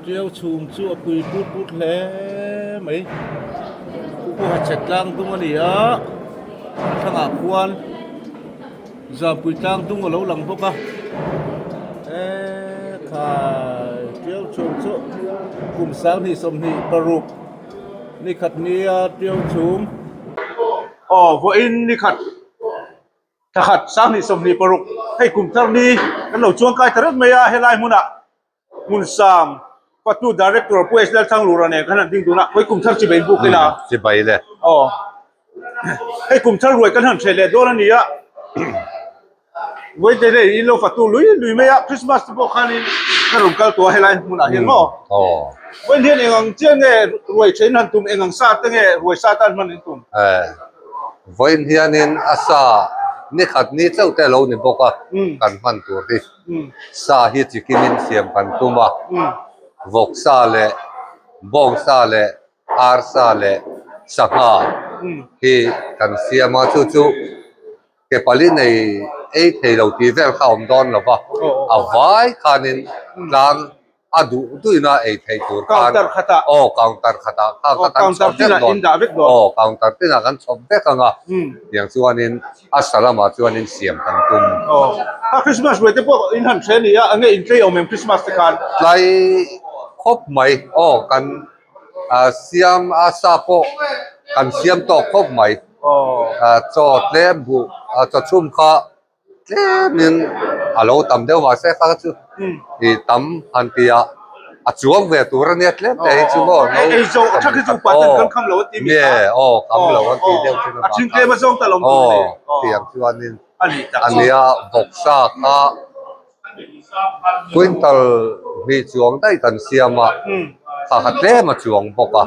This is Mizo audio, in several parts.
Tiau chhum chu a pui put put hle mai chu pawh hachhe tlang dung a ni a a thlangah khuan zampui tlang dung a lo lang bawk a ekhai tiau chhum chu kum 2026 nikhat nia tiau chhum aw vawiin nikhat. Thla khat 2026 hei kum thar ni kan lo chuang kai ta reng mai a, helai hmunah Hmunsam Fatu Director Pu H Lalthanglura nen khan han ding dun a, hawi kum thar chibai buk ila. Chibai le. Aw. Hei kum thar ruai kan han hreh leh dawn a ni a. Vawi te leh in lo fatu lui lui mai a, Christmas te pawh khanin ka rawn kal tawh a helai hmunah hian maw? Aw. Vawiin hian eng ang chiah nge ruai thein han tum, eng ang sa te nge ruai sa tan hman in tum? Eh. Vawiin hianin a sa ni khat ni chauh te a lo ni bawk a, kan hman tur hi sa hi chi kimin siam kan tum a, vawk sa leh bawng sa leh ar sa leh sangha hi kan siam a, chu chu ke pali nei ei thei lo tih vel kha a awm dawn lo va, a vai khanin tlang a duh duhina ei theih tur khan Counter khatah aw counter khatah kha aw kha kan counter chhawp vek tinah dawn in dah vek dawn aw counter tinah kan chhawp vek ang a umm tiang chuanin a sa lamah chuanin siam kan tum aw a Christmas ruai te pawh in han hre a ni a enge in tlei awm em Christmas te khan tlai khawp mai aw kan ah siam a sa pawh kan siam tawk khawp mai aw ah chaw tlem buh ah chaw chhum kha Tlemin a lo tam deuh mahse kha chu i tam han ti a, a chuang ve tur a nia tlem te hi chu maw no nge aw kham lo an tih deuh thin avang khan aw tiang chuanin a nia vawksa kha Quintal hnih chuang daih kan siam a, kha kha tlem a chuang bawk a,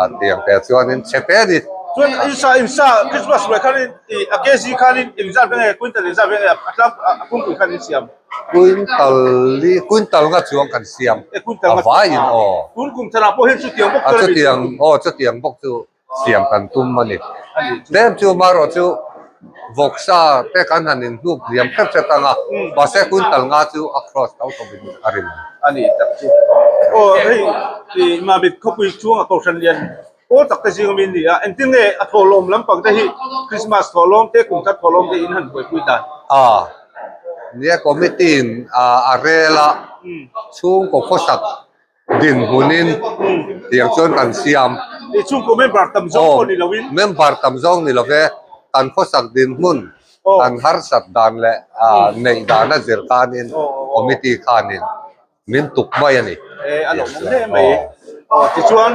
a tiang te chuanin chhe te a ni. Chuan insa insa Christmas ruai khanin ih a kg khanin engzat ve nge quintal engzat ve nge a tlang a pumpui khan in siam? Quintal li quintal nga chuang kan siam a vaiin aw. Tun kum tharah pawh hian chutiang bawk chuan a chutiang aw chutiang bawk chu. siam kan tum a ni. Tlem chu marawh chu vawksa te kan han inhnuk hliam hret hret ang a, mahse quintal nga chu a cross tho tho in a rin ang. A ni tak chu. Aw hei i Mamit khawpui chhunga kohhran lian pawl tak te zing awm in ni a, engtin nge a thawhlawm lampang te hi Christmas thawhlawm te kum thar thawhlawm te in han buaipui dan? A, nia committee in a rel a, chhungkaw khawsak Dinhmunin tiang chuan kan siam. I chhungkaw member tam zawng pawh ni loin. Member tam zawng ni love, kan khawsak dinhmun, kan harsat dan leh neih dana zir khanin committee khanin min tuk mai a ni. E a lawmawm hle mai. Aw tichuan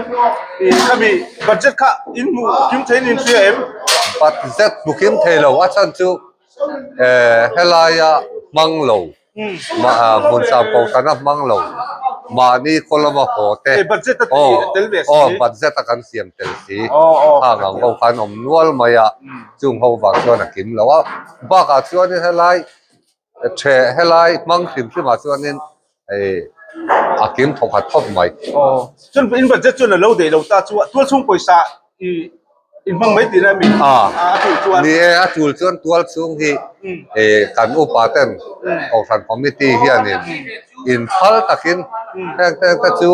i khami budget kha in hmuh kim thei in hria em? Budget hmu kim thei lo a chhan chu helaia hmang lo. Hmun sang kohhran a hmang lo mahni khaw lama haw te aw aw budget a kan siam tel si khang ang ho khan awm nual mai a chung ho vang chuan a kim lo a bakah chuanin helai ṭheh helai hmang hrim hrimah chuanin hei a kim thawkhat khawp mai. Aw chuan in budget chuan a lo daih lo ta chu a tual chhung pawisa i In hmang mai tih a mi? A, A tul chuan. Ni e, a tul chuan tual chhung hi kan upa ten Kohhran Committee hianin inphal takin heng te te chu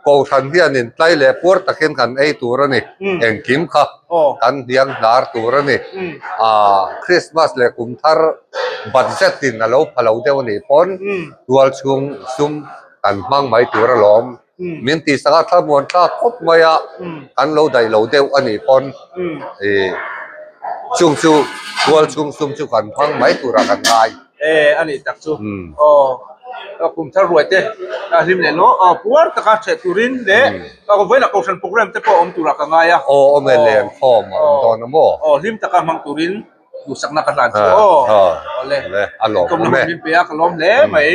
Kohhran hianin tlai leh puar takin kan ei tur a ni, engkim kha kan hniang hnar tur a ni. Christmas leh kum thar budget in a lo pha lo deuh a nih pawn tual chhung sum kan hmang mai tur alawm. Min tih sak a thlamuan thlak khawp mai a, kan lo daih lo deuh a nih pawn ih chung chu tual chhung sum chu kan hmang mai turah kan ngai. E a nih tak chu aw kum thar ruai te a hlim leh lo aw puar taka hreh turin leh vawilah kohhran program te pawh awm turah ka ngai a. Aw awm e leng khawm a awm dawn a maw? Aw hlim taka hmang turin duhsakna ka hlan chu aw awle a lawm awm e min pe a ka lawm hle mai.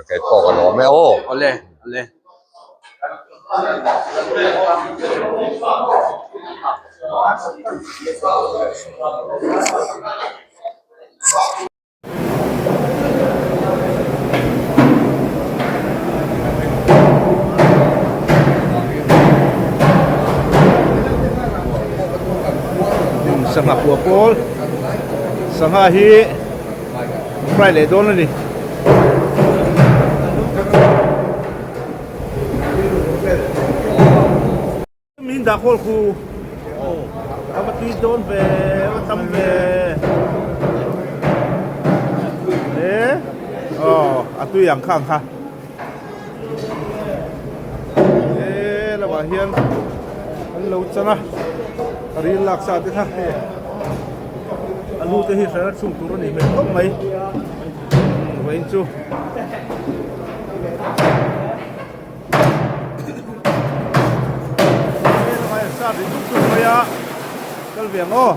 Kei pawh ka lawm e aw. Awle. Le. Sangha pua pawl sangha hi fry leh dawn a ni. dah khawl khu. A va tui dawn ve, a va tam ve. E, aw, a tui ang kha ang kha. E, lamah hian an lo chan a, a ril lak sa te kha hei. A lu te hi hran a chhung tur a ni hmel khawp mai. Vawiin chu. Kal ve ang aw.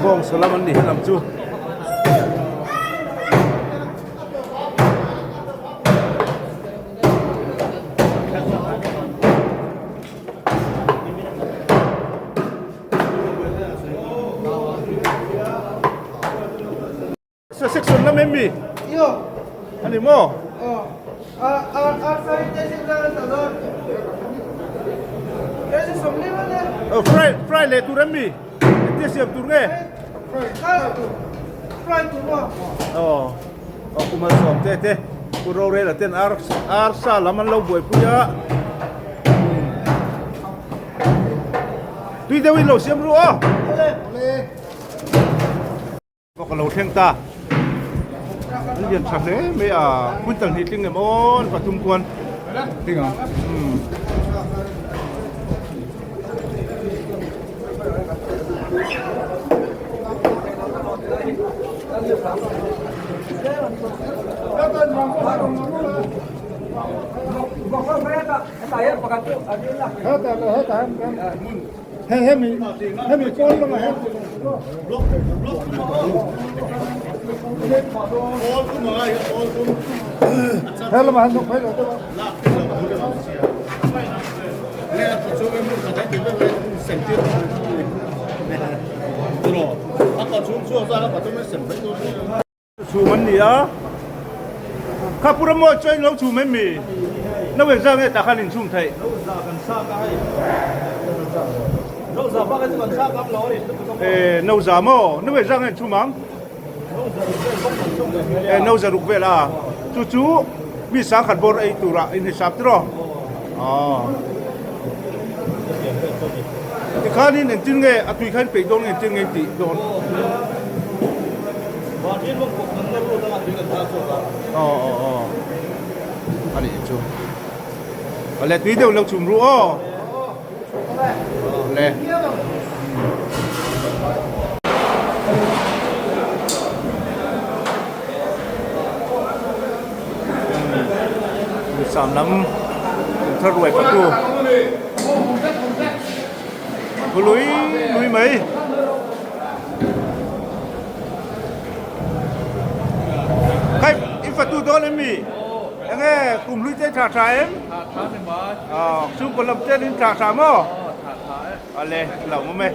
Bawng salam an ni helam chu. Section lam em mi? Ani maw? Fry fry leh tur em mi? Engtia siam tur nge? Aw aw kum a sawm te te Pu Rorela ten ar ar sa lam an lo buaipui a. Tui deuhin lo siam ru aw. Ka lo thleng ta an lian tha hle mai a quintal hnih tling em aw an pathum kuan tling ang umm. Chhum an ni a, kha pu Rammawi chuan in lo chhum em mi? No engzah nge tah khan in chhum theih? E no za maw? No engzah nge in chhum ang? E no za ruk vel a, chu chu mi sangkhat bawr ei turah in hisap tiraw? Aw. Tikhanin engtin nge a tui kha in peih dawn nge engtin nge in tih dawn? Aw aw aw a nih chu awle tui deuh lo chhum ru aw awle. Sam lam thar ruai patu lui lui mai. Khai in fatu dawn em mi? Enge kum hlui te tha tha em? Tha tha ni mai. Aw, chhungkaw lam ten in tha tha maw? Aw, tha tha e. Ale, lo awm e.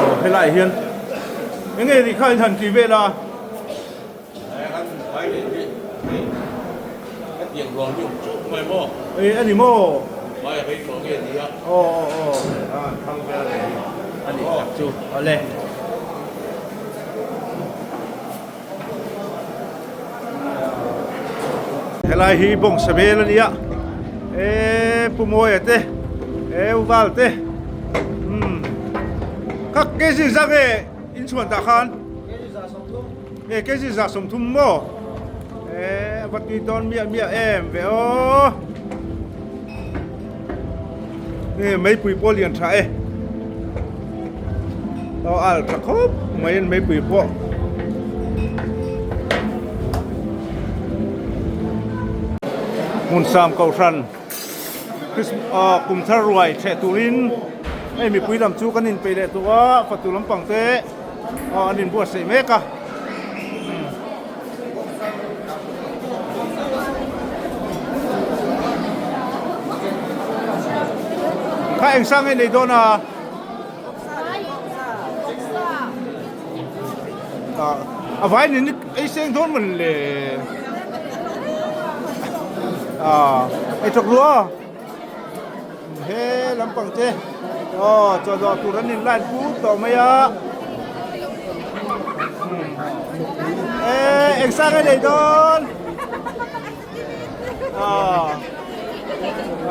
Aw, helai hian enge ri kha in han ti vel a? Ê a ni maw? Aw aw aw a ni tak chu awle. Helai hi bawngsa vel a nia e Pu Mawia te e U Val te umm kha kg zak nge inchhuan tah khan. Nge kg 130 maw? E a va tui dawn miah miah em ve aw. Nge meipui pawh lian tha e. Aw al tha khawp mai in meipui pawh. Hmun sam kohhran kum thar ruai theh turin hei mipui lam chu kan inpeih leh tawh a fatu lampang te aw an inbuatsaih mek a. Kha eng sang nge nei dawn a? A vai nen ei seng dawn mawn le. Ei thawk ru aw. He lampang te aw chawdawh tur an in line put tawh mai a. E eng sang a nei dawn.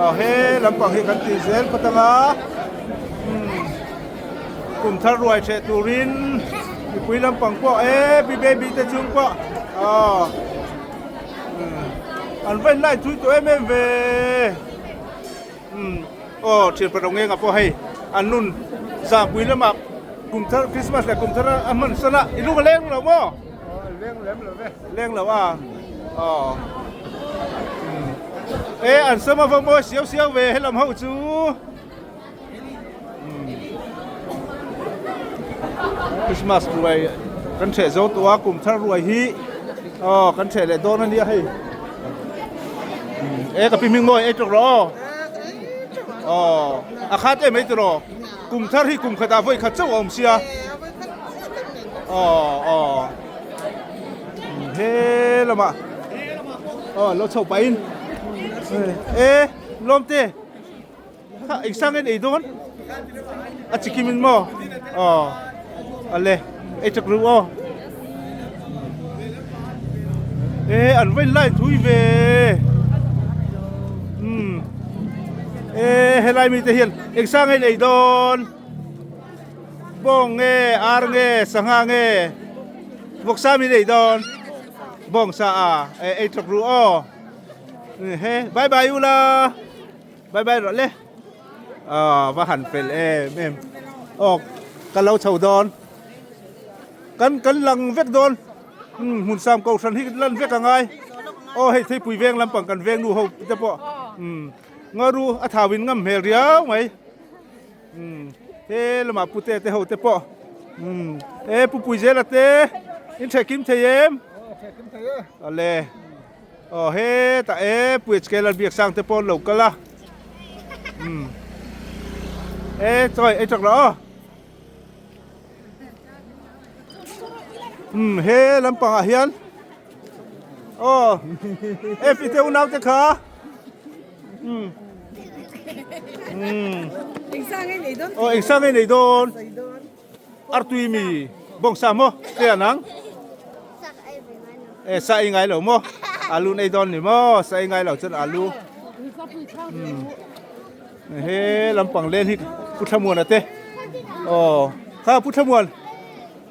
Aw he lampang hi kan tih zel phawt ang a. Kum thar ruai hreh turin mipui lampang pawh e pi baby te chung pawh aw an va inline thui tawh em em ve umm aw thian pa rawng engah pawh hei an nun zahpui lamah kum thar christmas leh kum thar a hman san a i lung a leng lo maw leng lem lo ve leng lo a aw e an sam a va mawi siau siau ve helam ho chu. Christmas ruai kan hreh zo tawh a kum thar ruai hi aw kan hreh leh dawn a nia hei e ka pi hming mawi ei tawk rawh aw aw a khat em ei tawh kum thar hi kum khatah vawi khat chauh a awm sia aw aw he lamah aw lo chho pahin e lawmte. Kha eng sang en ei dawn a chikim in maw aw ale ei chak ru aw e an vain lai thui ve um e helai mi te hian eng sang en ei dawn bawng nge ar nge sangha nge vawksa min ei dawn bawng sa a ei chak ru aw he bye bye ula. Bye bye rawh le. Aw va han fel em em. Aw ka lo chho dawn. Kan kan lang vek dawn. Um hmun sam ko hran hi lan vek angai. Aw hei theipui veng lampang kan veng nu ho te pawh. Um ngaru a thau in ngam hmel riau mai. Um he lamah pute te ho te pawh. Um e pupui zela te in theh kim thei em? Aw theh kim thei e. Awle. Aw hetah e puia chikela biak sang te pawh an lo kal a umm e chawi ei tawk rawh aw umm he lampangah hian aw e fite unau te kha umm umm aw eng sang nge nei dawn Artui mi bawngsa maw te an ang? E sa ei ngai lo maw? Alu nei dawn ni maw? Sa ei ngai lo chuan alu. He lampang len hi Pu Thlamuana te. Aw, kha Pu Thlamuan.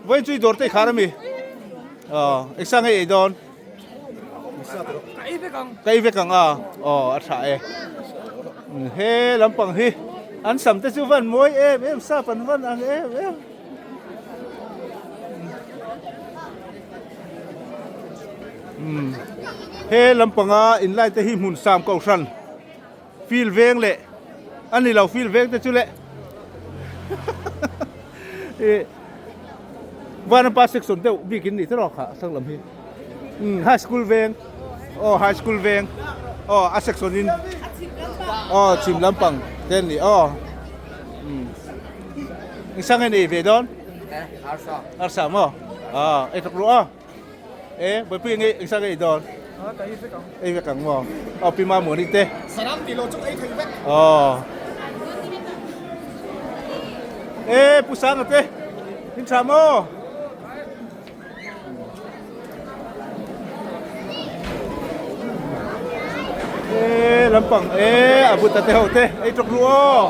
Vawiin chu i dawr te i khar ami? Aw, eng sa nge ei dawn? Ka ei vek ang a, aw a tha e. He lampang hi an sam te chu van mawi em em sap an van ang em em. He lampanga inlai te hi hmun sam kohhran field veng leh a ni lo field veng te chu le Vanapa section deuh bik in nih te rawh kha sang lam hi umm high school veng aw high school veng aw a section in aw chhim lampang te an ni aw umm eng sang nge nei ve dawn arsa maw aw ei tawk ru aw. E buaipui nge engsa nge i dawn? Ei vek ang maw? Aw pi ma muani te. Saram tih lo chu ei thei vek. Aw. E pu sanga te. In tha maw? E lampang e abuta te ho te ei tok ru aw.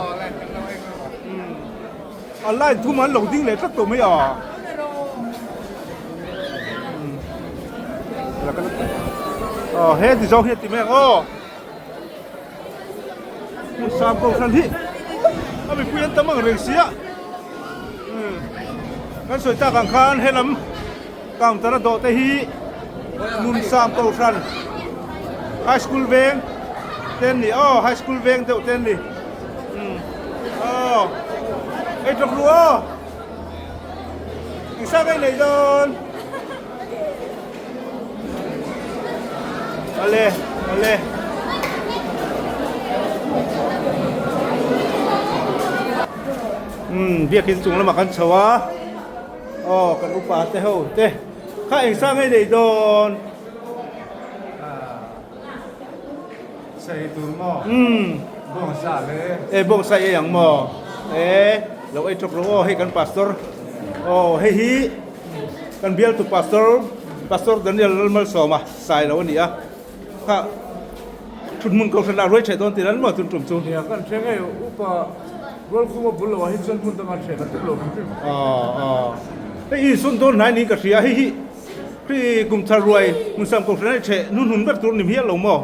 A line thum an lo ding leh tlat tawh mai a. Aw he ti zawng hi a ti mai ang aw. Hmun sam ko hran hi a mipui an tam ang reng sia. Kan sawi tak ang khan helam counter a dawh te hi hmun sam ko hran high school veng te an ni aw high school veng deuh te an ni. Aw ei tawk ru aw eng sang ei nei dawn ale ale um biakin chung lamah kan chho a. Aw kan upa te ho te kha eng sang ei nei dawn. Sei tur maw? Umm. Bawngsa le. E bawngsa ei ang maw? E lo ei tawk rawh aw hei kan pastor aw hei hi kan bialtu pastor pastor Daniel Lalmalsawma sai lo a ni a kha thuthmun kohhran ah ruai theh dawn tih lan maw tun tum chu. Nia kan hre ngei upa Rualkhuma bul lo ah hi chuan hmun dangah theh kan tum lo hrim hrim. Aw aw hei i sun dawn hnai niin ka hria hei hi Khi kum thar ruai hmunsam kohhran a i theh hnunhnun ber tur ni hmial lo maw?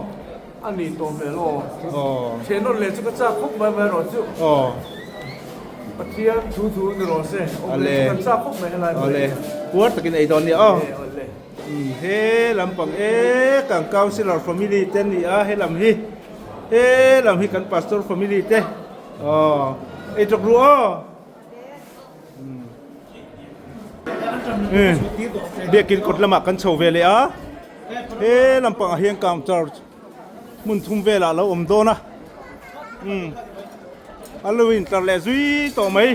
A ni tawh hmel aw. Theh nawn leh chu ka chak khawp mai mai rawh chu. Pathian thu thu ni rawh se. Awm leh chu kan chak khawp mai helai hmun hi. Puar takin ei dawn nia aw. He lampang e kan councillor family te ni a he lam hi. He lam hi kan pastor family te. Aw. Ei tawk ru aw. Biakin kawt lamah kan chho ve leh a, he lampangah hian counter hmun thum velah a lo awm dawn a, umm a lo intlar leh zui tawh mai,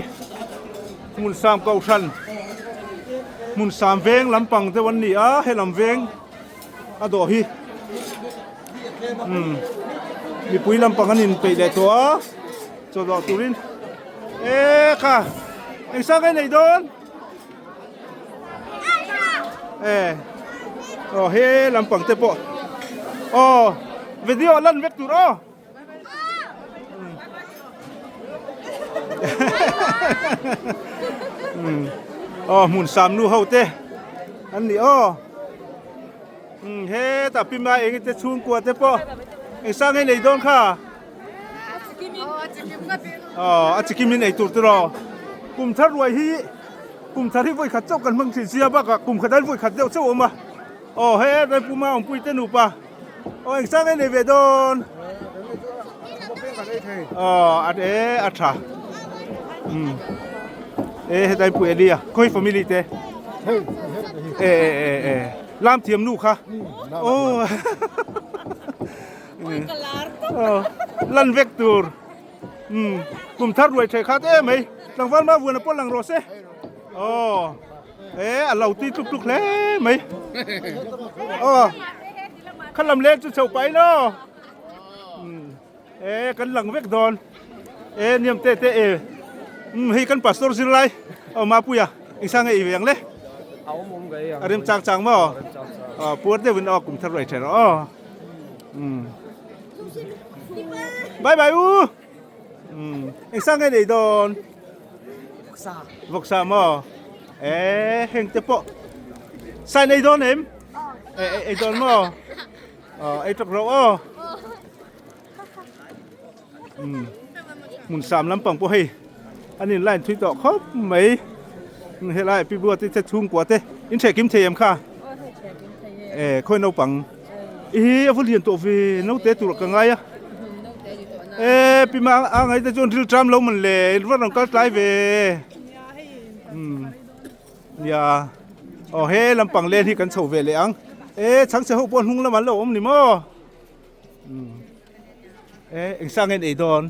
hmun sam kohhran hmun sam veng lampang deuh an ni a, he lam veng a dawh hi umm mipui lampang an inpeih leh tawh a. Chawlh turin e kha eng sang nge nei dawn e aw he lampang te pawh aw video lan vek tur aw aw hmun sam nu ho te an ni aw hetah pima eng te chhungkua te pawh eng sang nge nei dawn kha. A chikim in ei tur tiraw kum thar ruai hi kum thar hi vawi khat chauh kan hmang thin sia bakah kum khat an vawi khat deuh chauh a awm a aw he Raipuma awmpui te nupa aw eng sang nge nei ve dawn aw a e a tha um e hetlai pui a nia khawi family te e e e e lam thiam nu kha aw. Lan vek tur kum thar ruai thei khat em mai tlangval ma vuan a pawh lang rawh se aw e a lo ti tluk tluk hle mai aw kha lam leng chu chho pai lo e kan lang vek dawn e niam te te e hei kan pastor zirlai aw mapuia Engsa nge i ve ang le? A rem chang chang maw? Puar deuhin aw kum thar ruai ther aw. Bye bye u. Engsa nge nei dawn? Voksa. Voksa maw? E heng te pawh. Sai nei dawn em? E ei dawn maw? Ei tawk rawh aw. Hmun sam lampang pawh hei an in line thui tawh khawp mai helai pi bua te chhungkua te in hreh kim thei em kha e khawi naupang i hi a va lian tawh ve naute tur ka ngai a e pi ma a ngai te chuan ril tram lo man le va rawn kal tlai ve nia aw he lampang len hi kan chho ve leh ang e chhangchhe ho pawh hnung lamah an lo awm ni maw. E eng sang nge ei dawn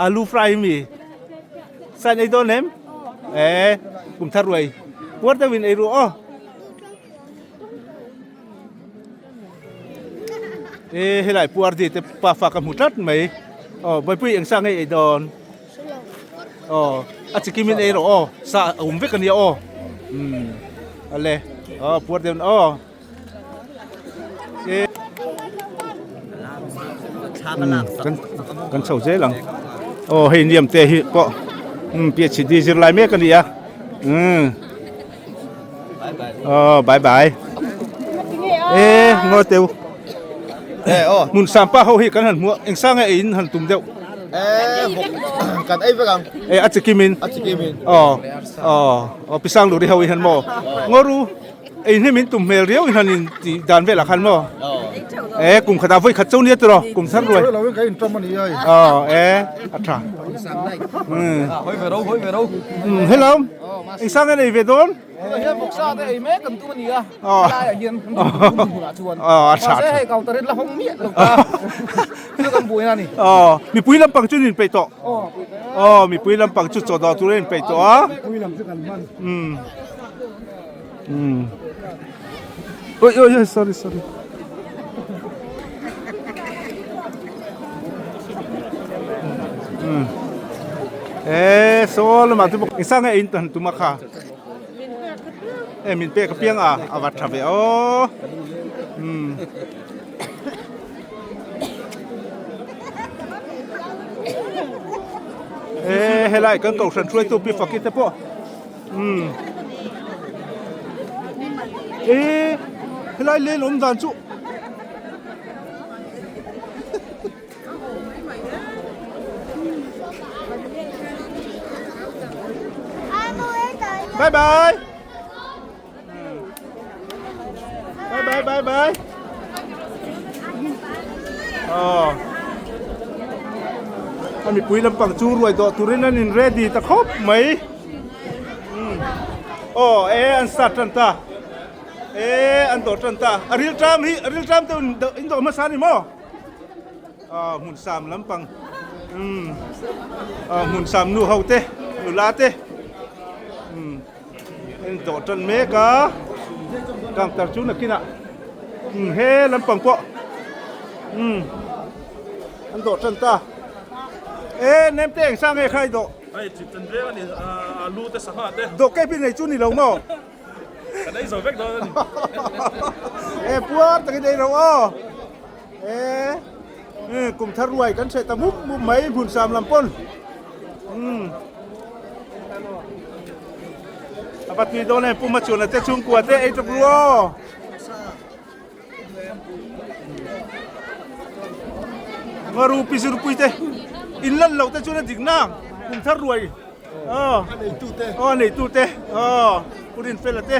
alu fry mi san ei dawn em e kum thar ruai puar deuhin ei ru aw e helai puar di te pa fa ka hmu tlat mai aw baipui eng sang nge ei dawn aw a chikim in ei rawh aw sa a awm vek ania aw um ale aw puar deuhin aw Kan chho zel ang aw hei niam te hi pawh PhD zir lai mek a ni a umm aw bye bye e ngaw teu hmun sampa ho hi kan han hmuh eng sang nge eiin han tum deuh kan ei vek ang e a chikim in a chikim in aw aw aw pisang luri ho hi han maw ngaw ru. Ei hnem in tum hmel riau in han in tih dan velah khan maw? E kum khatah vawi khat cho nia tiraw kum thar ruai. Aw e a tha. Hello engsan nge nei ve dawn? Aw a tha. Aw mipui lampang chu in inpeih tawh. Aw mipui lampang chu chaw dawh turin in inpeih tawh a. Umm. Umm. Oi oi oi sorry sorry. Umm. E so lama chu bawk isang e in tan tuma kha. E min pe ka piang a awa tha ve o. Umm. E helai kan kohhran hruaitu pi faki te pawh umm e helai leng awm dan chu bye bye. Bye bye bye bye. Aw. A mipui lampang chu ruai dawh turin an in ready ta khawp mai. Aw e an start tan ta. E an dawh tan ta. A ril tram hi a ril tram te in dawh hmasa ni maw? Aw hmun sam lampang. Umm. Aw hmun sam nu ho te nula te. Umm. En tawh tan mek a counter chu nakinah umm he lampang pawh umm an dawh tan ta e nem te eng sang nge kha i dawh hei chip tan veng ani alu te sangha te dawh kep i nei chu ni lo maw kan ei zo vek dawn ani e puar takin ei ro aw e kum thar ruai kan hreh ta mup mup mai hmun sam lam pawn umm A va tui dawn em Puma chuan a te chhungkua te ei tawp ru aw. Ngaru pi zirpui te in lan lo te chuan a dik na kum thar ruai aw a neitu te aw a neitu te aw Pu Rinfela te.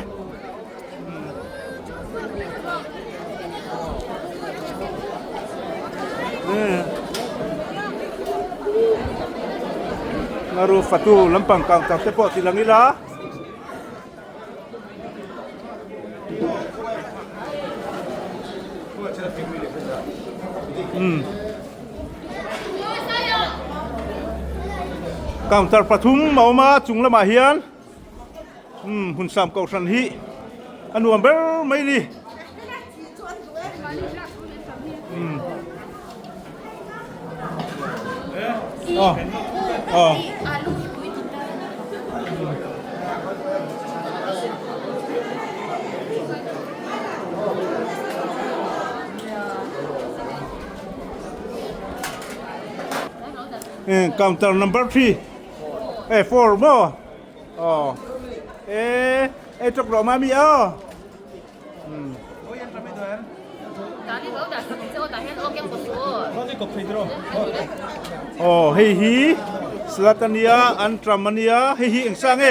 Ngaru fatu lampang kang tak te pawh ti lang ila. Counter pathum a awm a chung lamah hian. Umm hun sam kohhran hi a nuam ber mai ni. Umm. Aw. Aw. Counter number 3. Eh 4 maw. Aw e ei tawk rawh mami aw um aw hei hi salad ania antram ania hei hi eng sang e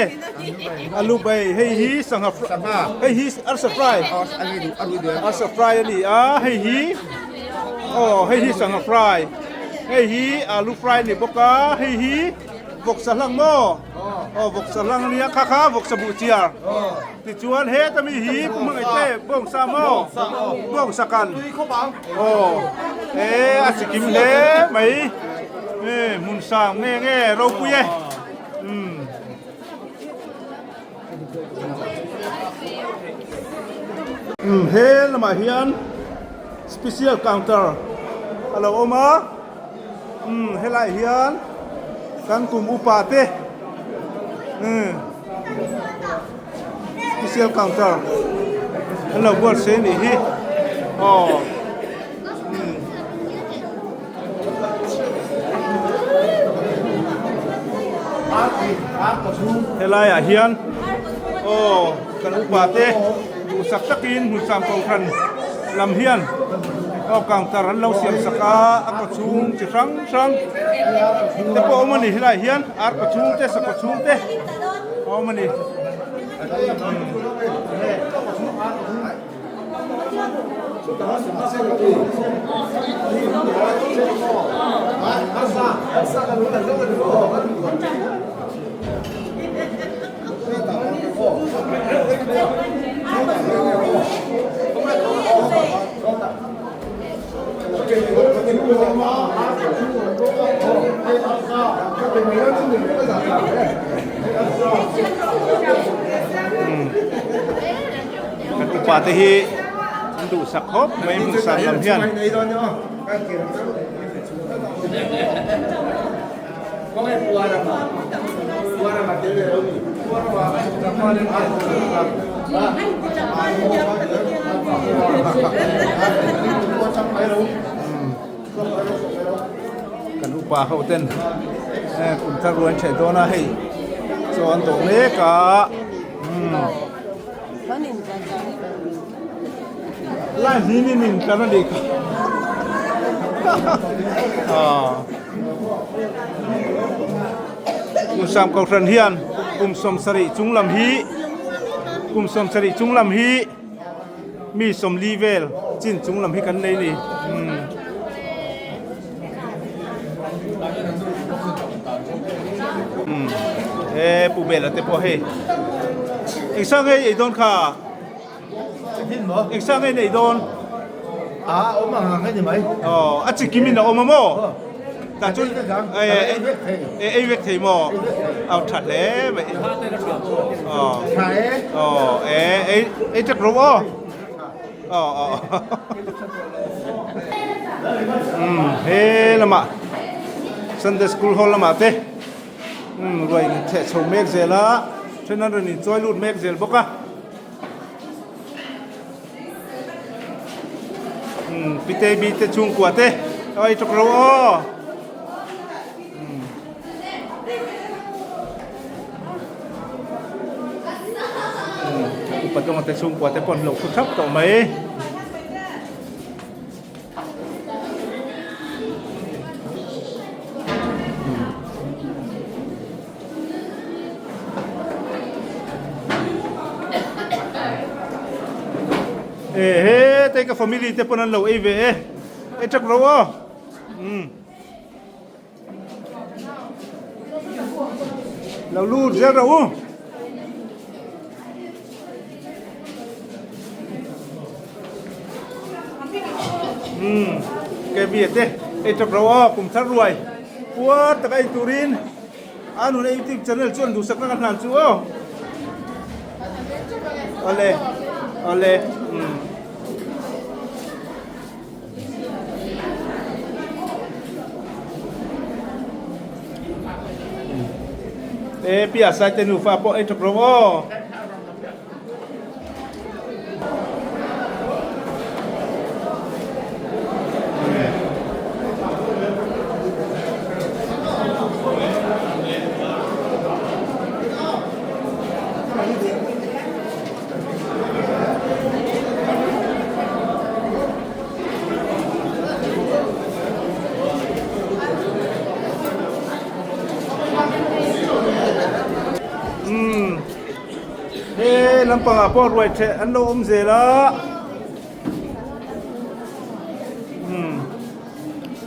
alu bai hei hi sangha hei hi arsa fry arsa fry ani a hei hi aw hei hi sangha fry hei hi alu fry ni bawk a hei hi vawksa hlang maw aw vawksa hlang ania kha kha vawksa buh chiar tichuan heta mi hi pu hmangaih te bawngsa maw bawngsa kan aw e a chikim hle mai e hmun sang nge nge ropui e umm umm he lamah hian special counter a lo awm a. Umm helai hian kan kum upa te umm special counter an lo buat se nih hi aw umm helai ah hian aw kan upa te duhsak takin hmuhsam kohhran lam hian aw counter an lo siam sak a a kaw chhung chi hrang hrang te pawh a awm a ni helaiah hian ar kaw chhung te sa kaw chhung te a awm a ni. Kan upa te hi an duhsak khawp mai hmuhsan lam hian. Kan upa ho ten kum thar ruai an ṭheh dawn a hei chaw an dawh mek a Lai hnin in in tlar a nih kha. Kum sam kohhran hian kum 70 chung lam hi kum 70 chung lam hi mi 40 vel chin chung lam hi kan nei ni. E pu bela te pawh hei eng sang nge ei dawn kha eng sang nge nei dawn a awm ang ang ani mai aw a chi kim in a awm a maw tah chuan e ei vek thei maw aw tha hle mai aw aw e ei ei tek rawh aw Aw aw umm he lamah Sunday school hall lamah te umm ruai in theh chho mek zel a then an rawn inchawi lut mek zel bawk a umm pite bite chhungkua te awai tawk ro aw. Upa tawnga te chhungkua te pawh an lo thu thap tawh mai. E he te ka family te pawn an lo ei ve e e chak ro aw. Lo lut zel rawh u. Umm KB a te ei tawp rawh aw kum thar ruai puar taka ei turin a nuna youtube channel chuan duhsakna ka hlan chu aw. Awle awle umm. E pia sai te nufa pawh ei ṭawk rawh aw. Umm he lampangah pawh ruai ṭheh an lo awm zel a umm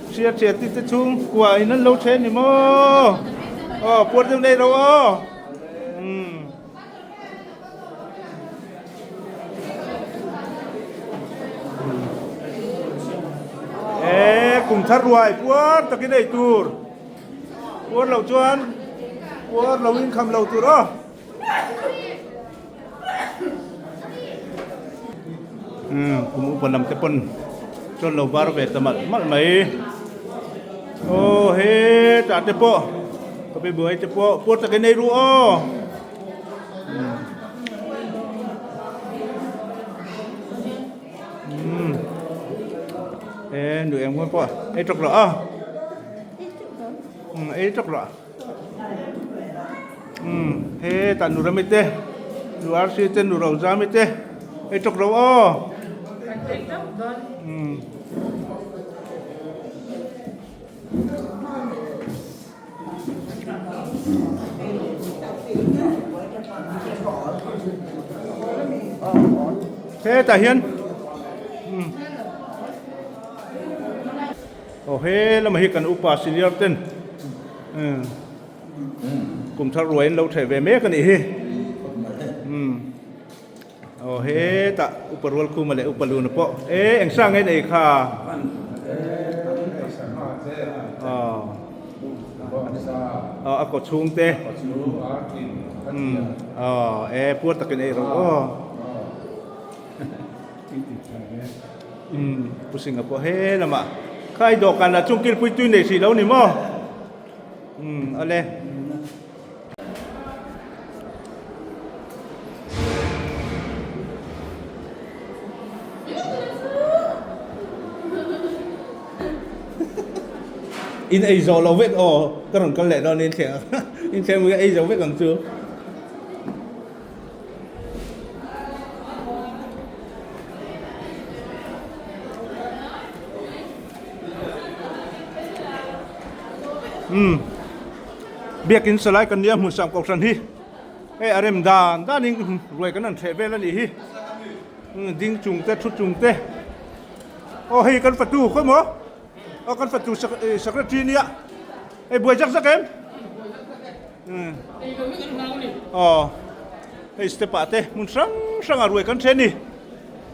hriat hriat te chhung kua in an lo ṭhen ni maw aw puar deuh nei ro aw umm. Eee kum thar ruai puar takin ei tur puar loh chuan puar lo in kham lo tur aw. Umm kum upa lam te pawn chuan lo bar ve ta malh malh mai aw hetah te pawh ka be buai te pawh puar takin ei ru aw. Ê nụ em ngon quá ei chọc lọ ừ ei chọc lọ ừ thế tận nụ ra mi tê nụ ar si tê nụ rau ra mi tê ei chọc lọ ô ừ Hetah hian. Aw he lamah hi kan upa senior ten kum thar ruai an lo theh ve mek a nih hi. Aw hetah upa rual khuma leh upa luna pawh e eng sang nge nei kha aw a kaw chhung te aw e puar takin ei rawh aw Pu Singa pawh he lamah kha i dawhkan ah chung kilpui tui nei hrih lo ni maw awle. In ei zawh lo vek aw ka rawn kal leh dawn in thleng in thleng mui ei zo vek ang chu. Umm biakin salai kan nia hmun sam kohhran hi hei a rem dan danin ruai kan han hreh vel a nih hi ding chung te thu chung te aw hei kan fatu khaw maw aw kan fatu secretary nia hei buai zak zak em aw hei step ah te hmun hrang hrang ah ruai kan hreh a ni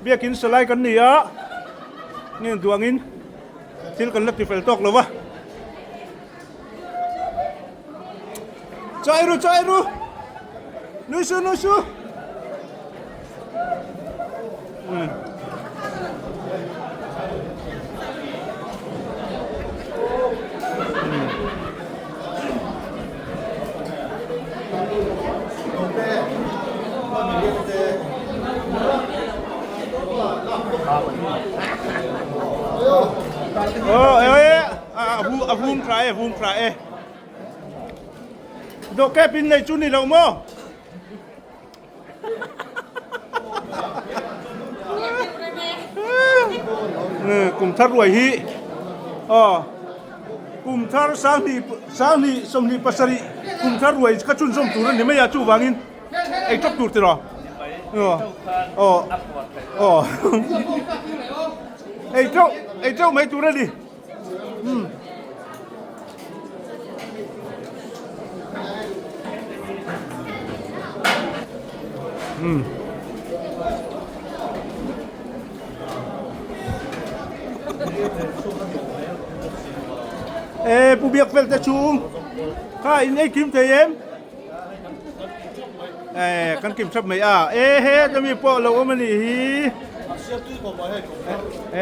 biakin salai kan ni a nge duangin thil kan la ti fel tawk lo va. Chai ru chai ru nui su nui su A vum tha e vum tha e Dawhkep in nei chu ni lo maw? Kum thar ruai hi aw kum thar sanghnih sanghnih 27 kum thar ruai kha chhunzawm tur a ni mai a chuvangin ei tawp tur tiraw aw aw ei teuh ei teuh mai tur a ni. E pu biak fel te chung kha in ei kim thei em e kan kim thap mai a e he te mi pawh lo awm a nih hi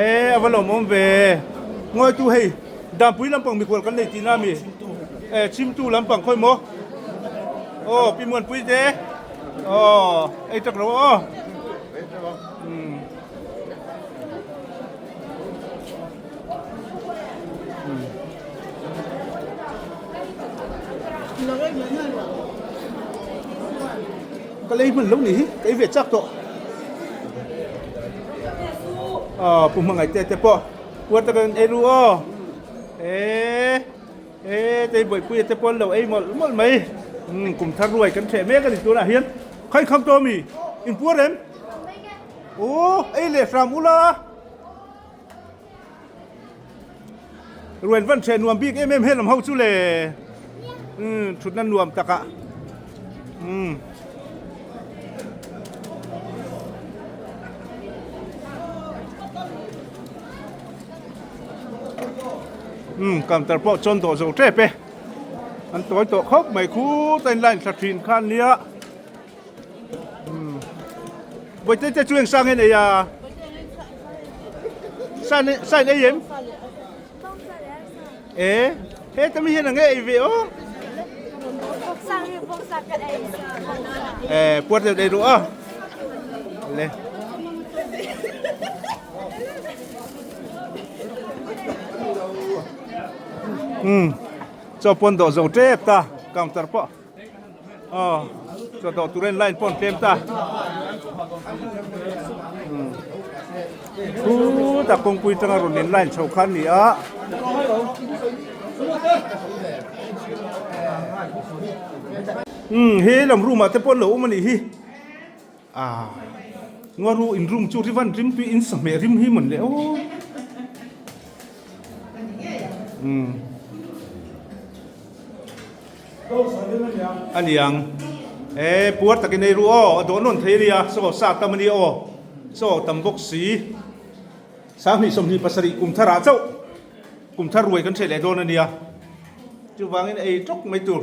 e a va lawm awm ve ngawi tu hei dampui lampang mikhual kan nei tihna a mi e chhimtu lampang khawi maw aw pi muanpui te aw ei tak lo aw. Ka lei hman lo nih hi ka ei ve chak tawh aw pu hmangaih te te pawh puar taka an ei ru aw e e tei bawihpuia te pawh an lo ei mawlh mawlh mai umm kum thar ruai kan hreh mek a ni tunah hian khawi kham tawh ami in puar em aw ei leh hram ula. Ruan van ṭheh nuam bik em em helam ho chu le umm ṭhutna nuam takah umm. Umm counter pawh chuan dawh zo ṭep e an tawi tawh khawp mai khu ta in line thla ṭhin kha an nia umm bawihte te chu eng sang nge nei a. Sign ei em? E, he tami hian ang ei ve o. E, puar deuh dei ru a. Le. Hmm. Chaw pawn dawh zo tep ta counter pawh. Aw chaw dawh tur a in line pawh an tlem ta khutah kawngpui tanga rawn in line chho kha a ni a. Umm he lam room ah te pawh an lo awm a nih hi ah ngaw in room chu rivan rimtui in sahmeh rim hi mawn le aw. Umm. A niang. E puar takin ei ru aw, a dawh nawn thei a nia, saw sa tam a nia aw, saw tam bawk si. 20 27 kum tharah chauh kum thar ruai kan hreh leh dawn a nia. Chuvangin ei tawk mai tur.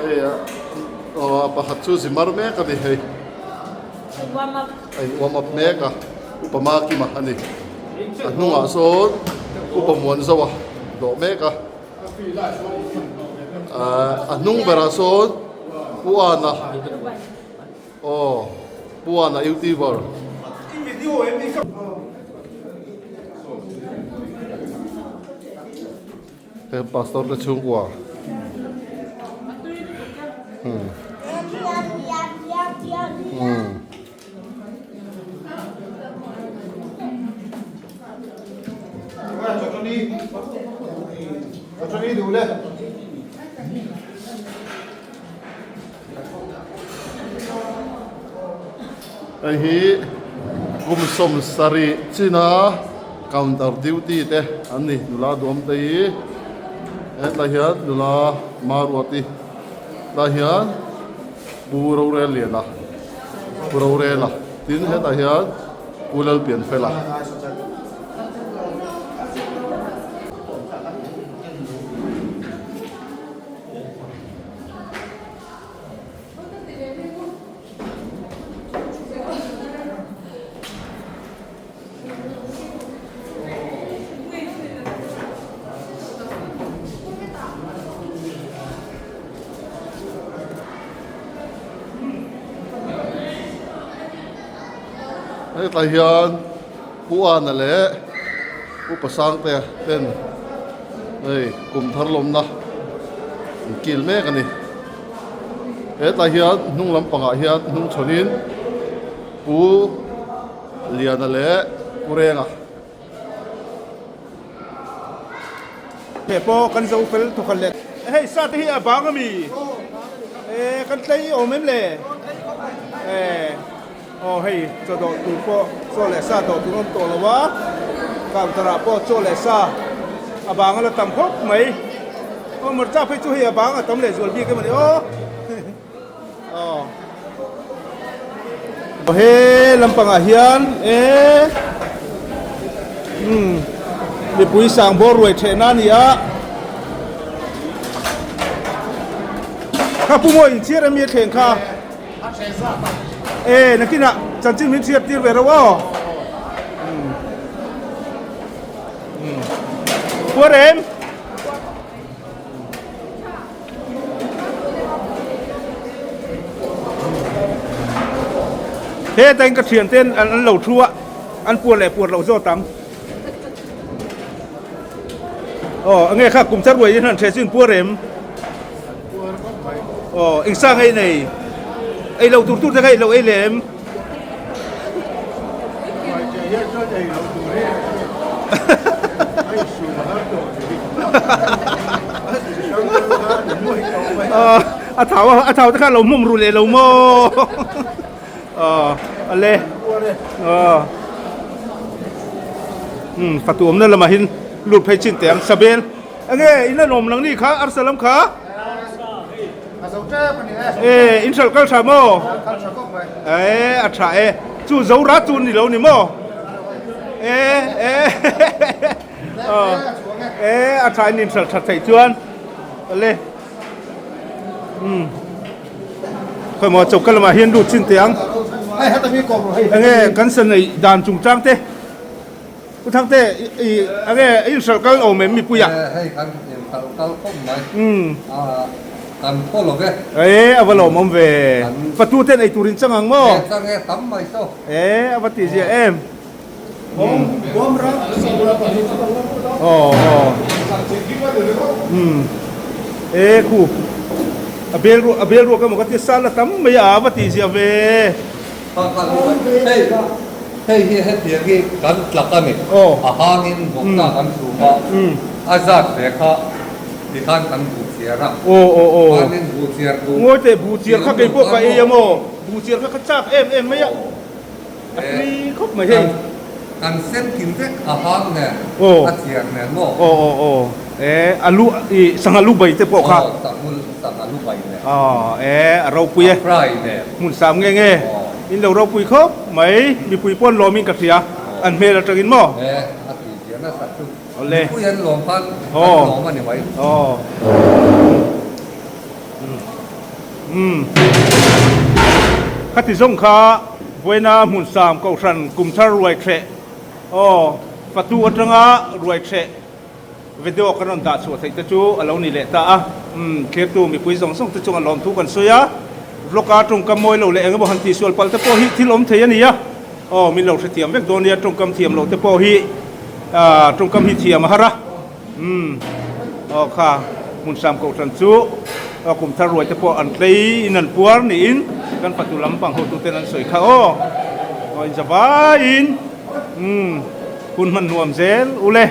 Hei a pakhat chu zimar mek a ni hei a in warm up mek a upa Makima a ni a hnungah sawn upa Muanzoa dawh mek a ahh a hnung berah sawn Pu Ana aw Pu Ana youtuber. He pastor te chhungkua umm umm. Hei hi kum 70 china counter duty te an ni nula duam te hi hetlai hian nula Maruati tlai hian Pu Rorelliana Pu Rorela tin hetah hian Pu Lalpianfela. Hetlai hian Pu Ana leh Pu Pasangtea ten hei kum thar lawmna an kil mek a ni. Hetlai hian hnung lampangah hian hnung chhawnin Pu Liana leh Pu Renga. He pawh kan zo fel thawkhat leh. Hei sa te hi a bang ami? E kan tlei awm em le? E aw hei chaw dawh tur pawh chaw leh sa dawh tur a awm tawh lo a, counter ah pawh chaw leh sa a bang a la tam khawp mai. Aw hmarcha phei chu hei a bang a tam leh zual bik em a ni aw. Aw he lampangah hian e umm mipui sang bawr ruai thehna a ni a kha pu maw inchhiar ami a thleng kha e nakinah chanchin min chhiar tir ve reuh aw umm umm puar em. Heta in ka thian ten an lo thu a an puar leh puar loh zawt ang aw enge kha kum thar ruai in han the chu in puar em aw eng sang ei nei ei lo tur tur te kha ei lo ei lem A thau a thau te kha lo hmawm ru leh lo maw a le um fatu awmna lamah hin lut phei chin teh ang sabel enge in an awm lang ni kha arsa lam kha e in hralh kal tha maw e a tha e chu zo ra chu ni lo ni maw e e e a tha in in hralh that theih chuan le um khoi maw choka lamah hian lut chin teh ang enge kan sa neih dan chungchang te Pu Thangte, i enge in hralh kal awm em mipui ah? Hei kan in hralh kal khawp mai. Kan thaw lo ve. E a va lawmawm ve. Fatu ten ei tur in chang ang maw? E chang e, tam mai saw. E a va tih ziah em. Aw aw. E khu a bel ruak a bel ruak emaw ka tia sal a tam mai a a va tih ziah ve. Hei hei hi hetiang hi kan tlak a ni. A hangin vawkta kan chhum a, a zat ve kha tikhan kan buh chiar a. Chuanin buh chiar duh. Ngawi teh buh chiar kha kei pawh ka ei a maw? Buh chiar kha ka chak em em mai a. A tui khawp mai hei. Kan sem kim vek a hang nen a thiar nen maw? Aw aw aw e a lu i sangha lu bai te pawh kha. Aw sangha sangha lu bai nen. Aw e a ropui e. A fry nen. Hmun sam nge nge in lo ropui khawp mai mipui pawn lawmin ka hria an hmel atangin maw? E a tui zia nasa chu. Awle. Mipui an lawm khan an lawm a ni mai. Aw. Umm. Khati zawng kha vawiina hmun sam kohhran kum thar ruai threh aw fatu atanga ruai threh video kan rawn dah chhuah theih te chu a lo ni leh ta a. Umm thlirtu mipui zawng zawng te chunga lawmthu kan sawi a, vlog a tawngkam mawi lo leh eng emaw han tihsual palh te pawh hi thil awm thei a ni a. Aw min lo hrethiam vek dawn nia tawngkam thiam loh te pawh hi tawngkam hi thiam a har a. Umm aw kha hmun sam kohhran chu aw kum thar ruai te pawh an tlei in an puar niin kan fatu lampang hotuten an sawi kha aw aw in za vaiin umm hun hman nuam zel ule.